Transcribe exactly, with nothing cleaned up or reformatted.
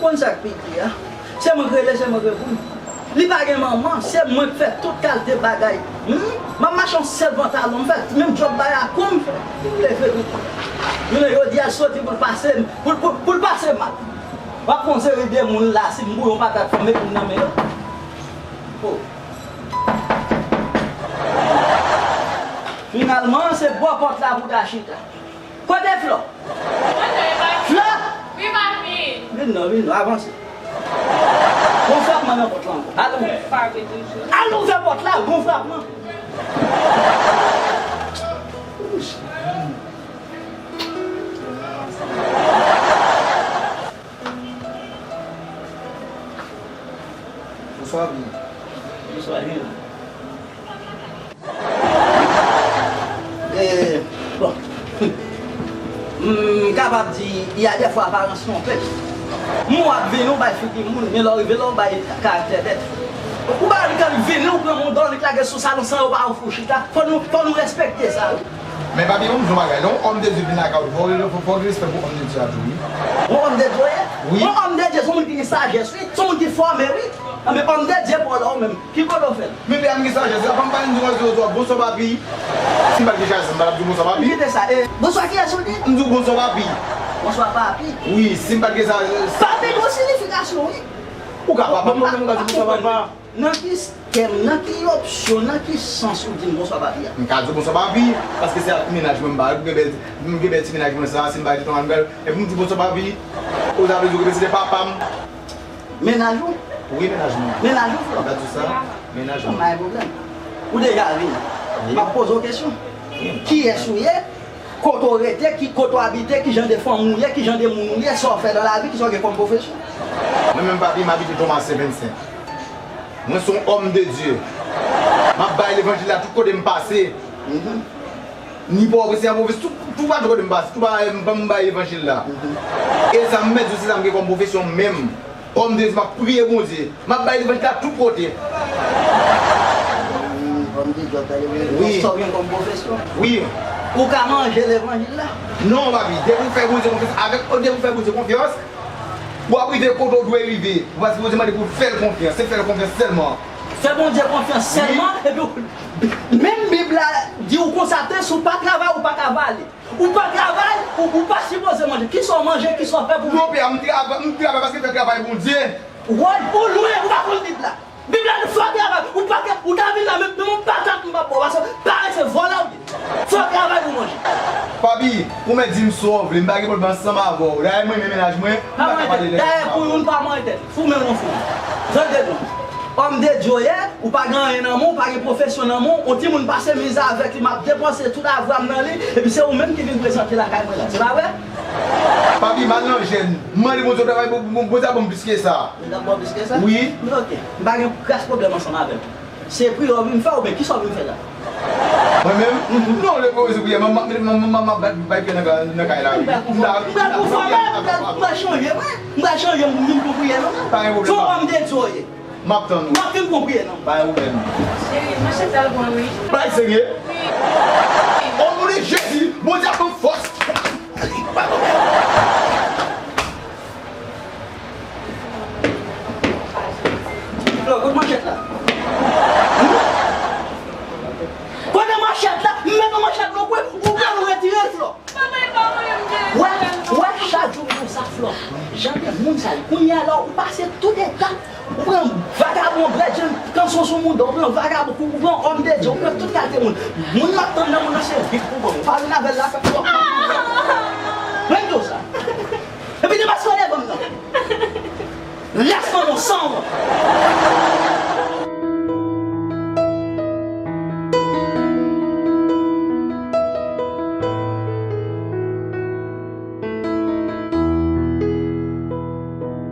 Konn sa k pi di a? Se mwen k rele, se mwen k reponn. Li pa gen manman, se mwen k fè tout kalite bagay. Hmm? M ap mache yon sèl pantalon, m fè menm djòb barakou m fè. M leve tou. Jounen jodi a, l soti pou l pase m, pou, pou, pou l pase m mal. W ap fè yon seri de moun la, si m bouyon patat, fò m met moun nan men yo. Oh. Finalman, se bò pòt la pou w ta chita. Kote Flò? Flò! Wi, papi. Vin non, vin non, avanse. Gon frapman nan pòt la ankò. Al ouvè. Papi toujou. Al ouvè pòt la, gon frapman. Bonswa, Bi. Bonswa, Bi. E, bon. M kapab di, il y a des fois, aparans twonpe. Moun w ap vini, ou bay figi moun, men lè w rive la, ou bay karaktè bèt. Ou pa vin kan vini, ou pran moun dòl, ou lage sou salon san yo pa ofri w chita. Fò nou, fò nou respekte sa, wi. Men papi, ban m di w yon bagay, lè yon òm de Dye vin lakay ou, fò w, fò, fò w gen respè pou òm de Dye a tou, wi. Yon òm de Dye w ye? Wi. Yon òm de Dye, se yon moun ki gen sajès, wi. Se yon moun ki fòme, wi. Anben, òm de Dye pa w la, ou menm. Ki kote w fè l? Men pè a, m gen sajès la, pa m pale, m di w, bonswa papi. Si m pa t gen sajès, m pa t ap di w bonswa papi. Kite sa, e, bonswa kiyès ou di? M di w bonswa papi. Bonswa papi. Wi, si m pa t gen sajès. Papi gon siyifikasyon, wi. Ou ka papa, mwen menm m ka di w bonswa papa. Nan ki tèm, nan ki opsyon, nan ki sans ou di m bonswa papi a? M ka di w bonswa papi, paske se ak mennaj mwen m ba yo, m gen bèl, m gen bèl ti mennaj mwen sa, si m pa di tonton Manuel, epi m di bonswa papi, ou sa vle di w represente papa m. Mennaj ou? Wi, mennaj mwen. Mennaj ou, Flò? M ka di w sa, mennaj mwen. Pa gen pwoblèm. Ou deja vini. Wi. M ap poze w kesyon. Wi. Kiyès ou ye? Kote w rete, ki, kote w abite, ki jan de fanmi w ye, ki jan de moun ou ye, sa w fè nan lavi, kisa w gen kòm pwofesyon? Mwen menm, papi, m abite Tomasen vennsenk. Mwen se yon òm de Dye. M ap bay levanjil la tout kote m pase. Mhm. Ni Pòtoprens, ni Pòtoprens, tout, tout patou kote m pase, tout pa, m, m bay levanjil la. Mhm. E sa m mèt di w, se sa m gen kòm pwofesyon menm. Òm de Dye, m ap priye Bondye. M ap bay levanjil la tout kote. Hmm, òm de Dye, w ap bay levanjil la. Wi. Sa w gen kòm pwofesyon? Wi. Ou ka manje levanjil la? Non, papi. Depi w fè Bondye konfyans, avèk, depi w fè Bondye konfyans, w ap rive kote w dwe rive. Paske Bondye mande pou w fè l konfyans. Se fè l konfyans sèlman. Fè Bondye konfyans sèlman, epi w, menm Bib la di w konsa, tou, si w pa travay, ou pa ka vale. Ou pa travay, ou, ou pa sipoze manje. Kisa w manje, kisa w fè pou... Non, pè a, m travay, m travay paske fè travay Bondye. Wòl ou lwen, ou pa konn Bib la. Bib la di fò w travay, ou pa ka, ou ta vin la, menm, menm yon patat m p ap ba w, paske parese vòlè w ye. Fò w travay pou manje. Papi, ou mèt di m sa w vle, m pa gen pwoblèm ansanm avè w. Dayè, mwen renmen mennaj mwen, m pa ka pale de sa. Dayè, pou youn pa manje tèt, fou menm yon fou. Zòt de nou. Òm de Dye w ye, ou pa gen anyen nan men w, ou pa gen pwofesyon nan men w, yon timoun pase mizè avèk li, m ap depanse tout avwa m nan li, epi se ou menm ki vin prezante lakay mwen la. Se pa vre? Papi, m al nan jèn, m mande Bondye yon travay, Bon-, Bon-, Bondye ap ban m plis ke sa. Bondye ap ba w plis ke sa? Wi. Men oke, m pa gen kras pwoblèm ansanm avè w. Se priyè w vin fè oubyen kisa w vin fè la? Mwen menm? Mhm. Non, lè mwen bezwen priyè, m ap, m ap, m ap, m ap bay priyè nan ka-, nan kay la, wi. M pral konfòme, m pral, m pral chanje, wi. M pral chanje, m vin pou priyè, non? Pa gen pwoblèm. Se yon òm de Dye w ye. M ap tann ou. M ap vin pou priyè, non? Pa gen pwoblèm. Cheri, manchèt la l bon, wi. Bay serye? Wi. O non de Jezi, Bondye ap ban m fòs. Flò, kote manchèt la? Hmm? Kote manchèt la? M met yon manchèt nan kwen, ou pral retire l, Flò. Wè, wè, chak jou m di w sa, Flò. Jan de moun sa yo. Kounye a la, ou pase tout etap. Ou pran vagabon, bredjenn, kanson sou mouda, ou pran vagabon, ou pran òm de Dye, ou pran tout kalite moun. Moun m ap tann nan moun nan se vit pou kò m. Ou pa vin avè l la, fè Flò. Mwen m di w sa. Epi depaske w leve m nan. Rès nan yon san w.